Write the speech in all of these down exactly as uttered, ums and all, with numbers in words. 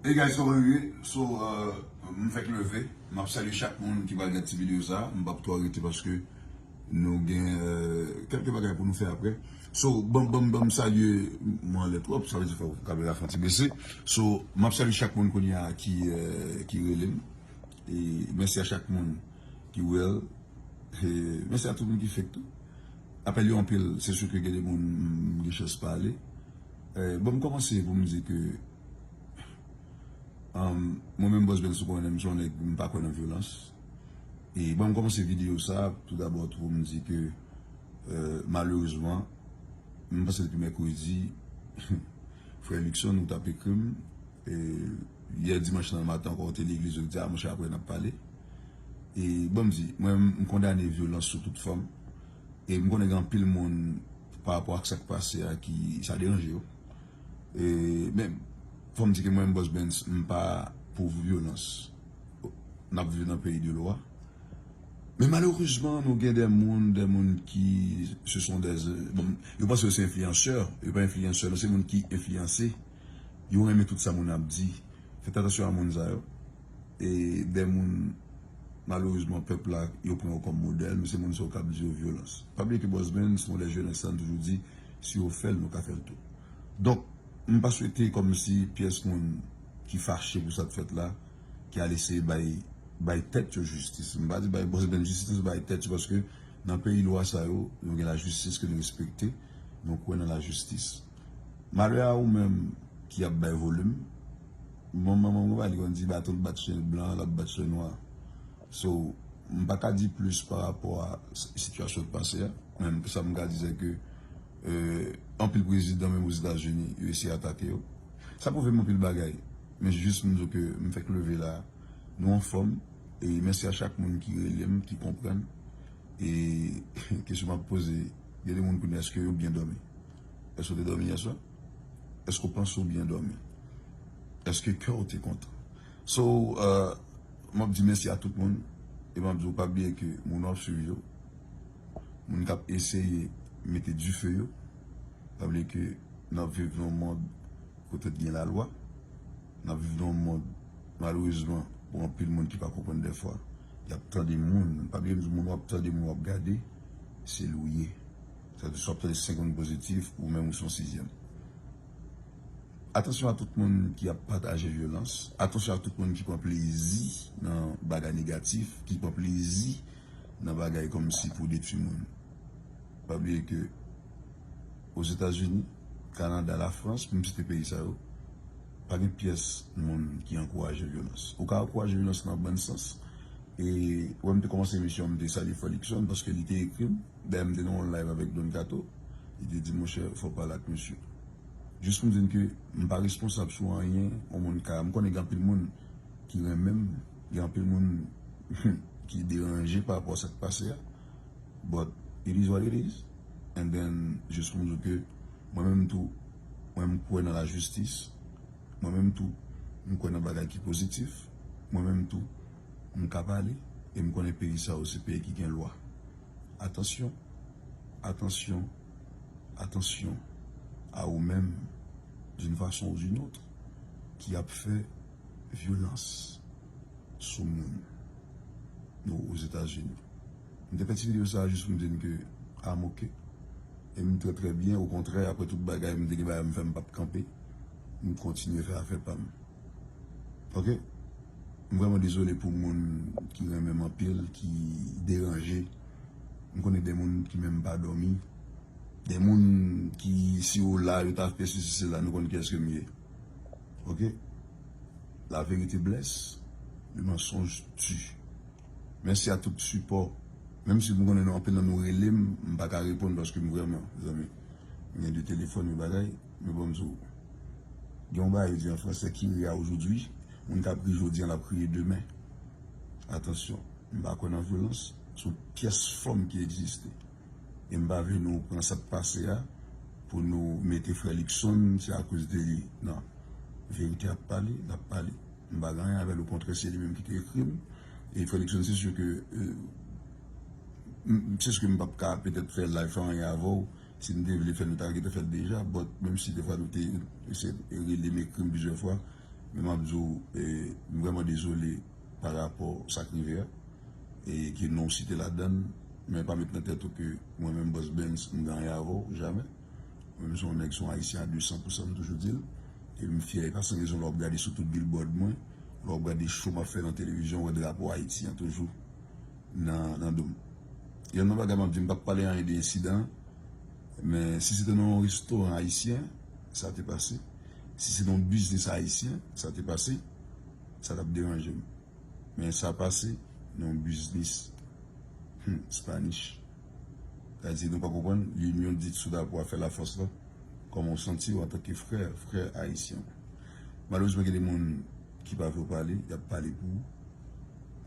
Hey guys, kòman nou ye? So, uh, m fèk leve. M ap salye chak moun ki pral gad ti videyo sa. M p ap twò rete paske nou gen uh, kèlke bagay pou nou fè apre. So, ban m ban m ban m salye, mwen anlè twòp, sa vle di fò kamera fè yon ti bese. So, m ap salye chak moun kounye a ki, uh, ki rele m. E mèsi a chak moun ki wè l. E mèsi a tout moun ki fake tou. Apèl yo anpil, se si ke gen de moun m gen chans pale. E, bon, m kòmanse pou m di ke um, mwen menm Boss Ben, si w konnen m, se yon nèg m pa kwè nan vyolans. E bon, m kòmanse videyo sa tou dabò tou pou m di ke uh, malerezman, m panse depi mèkredi, frè Luckson, ou t ap ekri m, e, yè dimanch nan maten ankò, ou te legliz, ou di, a, monchè, apre n ap pale. E, bon, m di, mwen, m kondane vyolans sou tout fòm. E m konnen gen anpil moun, pa rapò ak sa k pase a, ki sa deranje yo. E, men, fò m di ke mwen, Boss Ben, m pa pou vyolans. N ap viv nan peyi de lwa. Men malerezman, nou gen de moun, de moun ki, se son de, bon, yo panse yo se enfliyansè, yo pa enfliyansè, non, se moun ki enfliyanse. Yo renmen tout sa moun ap di. Fèt atansyon a moun sa yo. E de moun, malerezman, pèp la, yo pran yo kòm modèl, men se moun sa yo k ap di yo vyolans. Pa bliye ke Boss Ben, se yon de jenès sa, n toujou di, si yo fè l, nou ka fè l tou. Donk, m pa swete kòmsi pyès moun ki fache pou sa k fèt la, ki al eseye bay, bay tèt yo jistis. M pa di bay Boss Ben jistis, bay tèt yo, paske nan peyi lwa sa yo, nou gen lajistis ke nou respekte, nou kwè nan lajistis. Malè a ou menm ki ap bay volim, bon, manman mwen pa li konn di, baton l bat chen blan, l ap bat chen nwa. So, m pa ka di plis pa rapò a s- sitiyasyon k pase a. Men sa m ka di se ke euh, anpil prezidan menm Ozetazini, yo eseye atake yo. Sa pwouve m anpil bagay. Men jis m di w ke m fèk leve la, nou anfòm, e mèsi a chak moun ki rele m, ki konprann. E kesyon m ap poze, gen de moun konnen èske yo byen dòmi? Èske w te dòmi yèswa? Èske w panse w byen dòmi? Èske kè w te kontan? So, uh, m ap di mèsi a tout moun. E m ap di w pa bliye ke moun w ap swiv yo, moun k ap eseye mete dife yo, pa bliye ke n ap viv nan yon mond kote gen lalwa. N ap viv nan yon mond, malerezman, pou anpil moun ki pa konprann dèfwa, y ap tande moun. Pa bliye m di w, moun w ap tande, moun w ap gade, se li w ye. Sa vle di, swa w ap tande senk moun pozitif, ou menm ou se yon sizyèm. Atansyon a tout moun ki ap pataje vyolans. Atansyon a tout moun ki pran plezi nan bagay negatif, ki pran plezi nan bagay kòmsi pou detwi moun. Pa bliye ke Ozetazini, Kanada, Lafrans, pou m site peyi sa yo, pa gen pyès moun ki ankouraje vyolans. Ou ka ankouraje vyolans nan bon sans. E wè m te kòmanse emisyon an, m te salye Frè Luckson paske li te ekri m. Dayè m te nan yon live avèk Don Kato. Li te di, monchè, fò w pale ak misye. Jis pou m di n ke m pa responsab sou anyen yon moun ka. M konnen gen anpil moun ki renmen m, gen anpil moun ki deranje pa rapò a sa k pase a. But it is what it is. And then, jis pou m di w ke mwen menm tou, mwen m kwè nan lajistis. Mwen menm tou, m kwè nan bagay ki pozitif. Mwen menm tou, m ka pale. E m konnen peyi sa yo se peyi ki gen lwa. Atansyon, atansyon, atansyon a ou menm, d'une façon ou d'une autre, ki ap fè vyolans sou moun nou Ozetazini. M te fè ti videyo sa a jis pou m di n ke I'm ok. E m trè trè byen, okontrè, apre tout bagay, m te gen bagay m fè, m p ap kanpe. M kontinye fè afè pa m. Ok? M vrèman dezole pou moun ki renmen m anpil, ki deranje. M konnen de moun ki menm pa dòmi. De moun ki, si yo la, yo ta fè sesi, sela, nou konn kiyès ke m ye. Ok? La vérité blesse, le mensonge tue. Mèsi a tout sipò. Menm si m konnen nou anpil nan nou rele m, m pa ka reponn paske m vrèman, mezanmi, m gen de telefòn, yon bagay, men bon, m di w, gen yon bagay yo di an fransè, qui rit aujourd'hui, moun k ap ri jodi a, l ap kriye demen. Atansyon, m pa kwè nan vyolans sou pyès fòm ki egziste. E m pa vle nou pran sa k pase a pou nou mete frè Luckson, se akoz de li. Non. Verite ap pale, l ap pale. M pa gen anyen avè l, okontrè, se li menm ki te ekri m. E frè Luckson, se si ke, euh, m- se si ke m p ap ka petèt fè live, fè anyen avè w. Si m te vle fè l, nou ta gentan fè l deja. But menm si defwa nou te eseye rele m, ekri m plizyè fwa, Men m ap di w, e, m vrèman dezole pa rapò sa k rive a, e ke non w site ladan l, men pa met nan tèt ou ke mwen menm Boss Benz, m gen anyen avè w, jamè. Mwen menm se yon nèg, se yon Ayisyen a de san pou san, m toujou di l. E m fyè, e pa san rezon lè w ap gade sou tout billboard mwen, lè w ap gade show m ap fè nan televizyon, w wè drapo Ayiti an toujou nan, nan do m. Youn nan bagay m ap di, m p ap pale anyen de ensidan an, men si se te nan yon restoran ayisyen, sa te pase. Si se nan yon biznis ayisyen, sa te pase, sa t ap deranje m. Men sa pase nan yon biznis, hmm, Spanish. Sa di nou pa konprann, l'union dite sous drapeau a fait la force la. Kòman w santi w antanke frè, frè ayisyen? Malerezman, gen de moun ki pa vle w pale, y ap pale pou ou.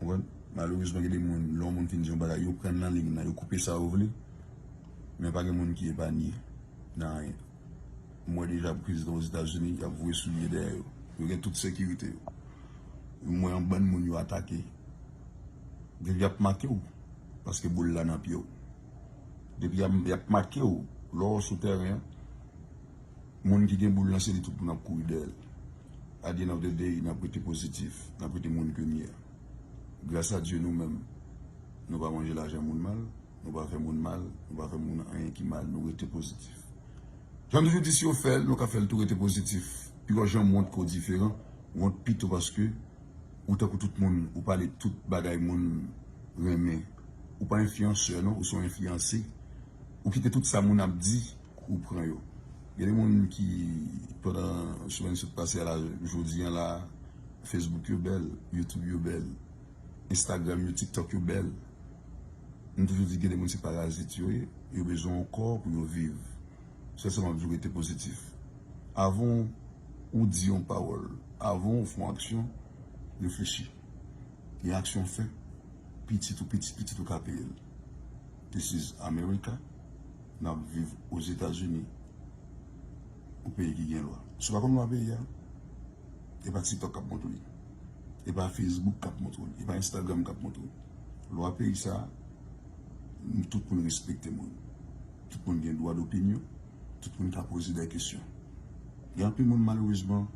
Konprann? Malerezman, gen de moun, lè yon moun fin di yon bagay, yo pran nan liy nan, yo koupe sa yo vle, men pa gen moun ki epanye nan anyen. M wè deja prezidan Ozetazini, y ap voye soulye dèyè yo. Yo gen tout sekirite yo. M wè yon bann moun yo atake. Depi y ap make w, paske boul la nan pye w. Depi y ap, y ap make w, lè w sou tèren an, moun ki gen boul lan, se li tout moun ap kouri dèyè l. At the end of the day, n ap rete pozitif, n ap rete moun ke n ye a. Gras a Dye, nou menm, nou pa manje lajan moun mal, nou pa fè moun mal, nou pa fè moun anyen ki mal, nou rete pozitif. Jan m toujou di, si yo fè l, nou ka fè l tou, rete pozitif. Piga w janm wont ke w diferan, wont pito paske ou tankou tout moun, ou pale tout bagay moun renmen. Ou pa enfliyansè non, ou se yon enfliyanse. Ou kite tout sa moun ap di, ou pran yo. Gen de moun ki, pandan semèn sot pase a la, jodi a la, Facebook yo bèl, YouTube yo bèl, Instagram yo, TikTok yo bèl. M toujou di gen de moun se parazit yo ye, yo bezwen yon kò pou yo viv. Sèl sa m ap di w, rete pozitif. Avan ou di yon pawòl, avan ou fè yon aksyon, reflechi. Gen aksyon w fè, pitit ou, pitit pitit ou ka peye l. This is America. N ap viv Ozetazini, yon peyi ki gen lwa. Si w pa konn lwa peyi a, e pa TikTok k ap montre w li. E pa Facebook k ap montre w li. E pa Instagram k ap montre w li. Lwa peyi sa a, tout moun respekte moun. Tout moun gen dwa dopinyon. Tout moun ka poze de kesyon. Gen anpil moun, malerezman,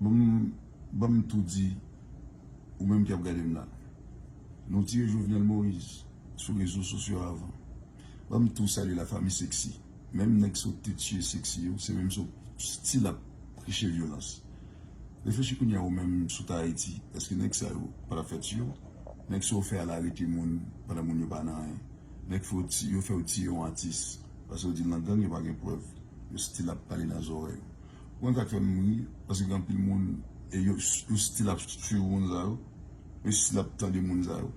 ban m, ban m tou di, ou menm ki ap gade m la, nou tiye Jovenel Moïse sou rezo sosyo avan. Ban m tou salye lafanmi Sexy. Menm nèg sa w te tiye Sexy yo, se menm sa w still ap preche vyolans. Reflechi kounye a, ou menm, si w t Ayiti, èske nèg sa yo pa t ap fè tiyo? Nèg sa yo fè al arete moun pandan moun yo pa nan anyen. Nèg fè yo ti-, yo fè yo tiye yon atis paske yo di l nan gang, yo pa gen prèv. Yo still ap pale nan zòrèy ou. Ou konn sa k fè m ri? Paske gen anpil moun, e yo, yo still ap swiv moun sa yo, yo still ap tande moun sa yo.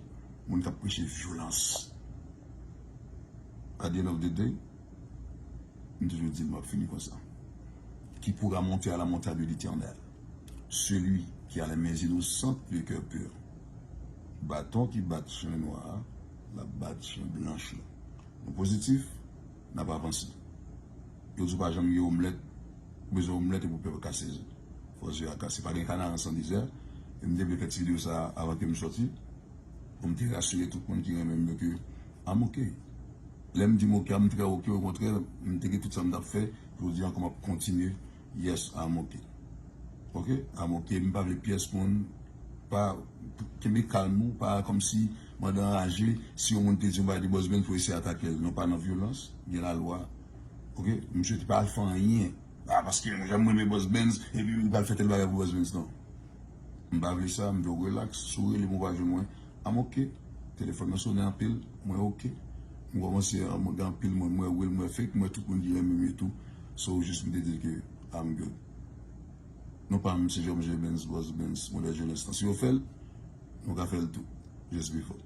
Moun k ap preche vyolans. At the end of the day, m toujou di l, m ap fini konsa. Qui pourra monter à la montagne de l'Éternel? Celui qui a les mains innocentes, le cœur pur. Baton ki bat chen nwa a, l ap bat chen blanch la. Nou pozitif, n ap avanse. Yo di w pa janm gen omlèt, ou bezwen omlèt epi w pè kase ze. Fò ze a kase. Pa gen kanaran san dezè. E m te vle fè ti videyo sa a avan ke m sòti. Pou m te rasire tout moun ki renmen m yo ke I'm ok. Lè m di m ok, I'm trè ok, okontrè, m te gen tout sa m t ap fè, jodi a ankò m ap kontinye. Yes, I'm ok. Ok? I'm ok, m pa vle pyès moun, pa, kenbe kalm ou, pa kòmsi mande anraje, si yon moun te di yon bagay de Boss Benz pou eseye atake l. Nou pa nan vyolans, gen lalwa. Ok? Misye te pa al fè anyen. Ah, paske mwen, jan m renmen Boss Benz, epi m pral fè tèl bagay pou Boss Benz, non. M pa vle sa, m vle w relax. Si w rele m, ou pa jwenn mwen, I'm ok. Telefòn nan sonnen anpil, mwen ok. M kòmanse, ah, mwen gen anpil moun, mwen real, mwen fake, mwen tout moun ki renmen m yo tou. So, jis m te di ke I'm good. Non pa m se J M J Benz, Boss Benz, Modèl Jenès lan. Si yo fè l, nou ka fè l tou. Just be fò.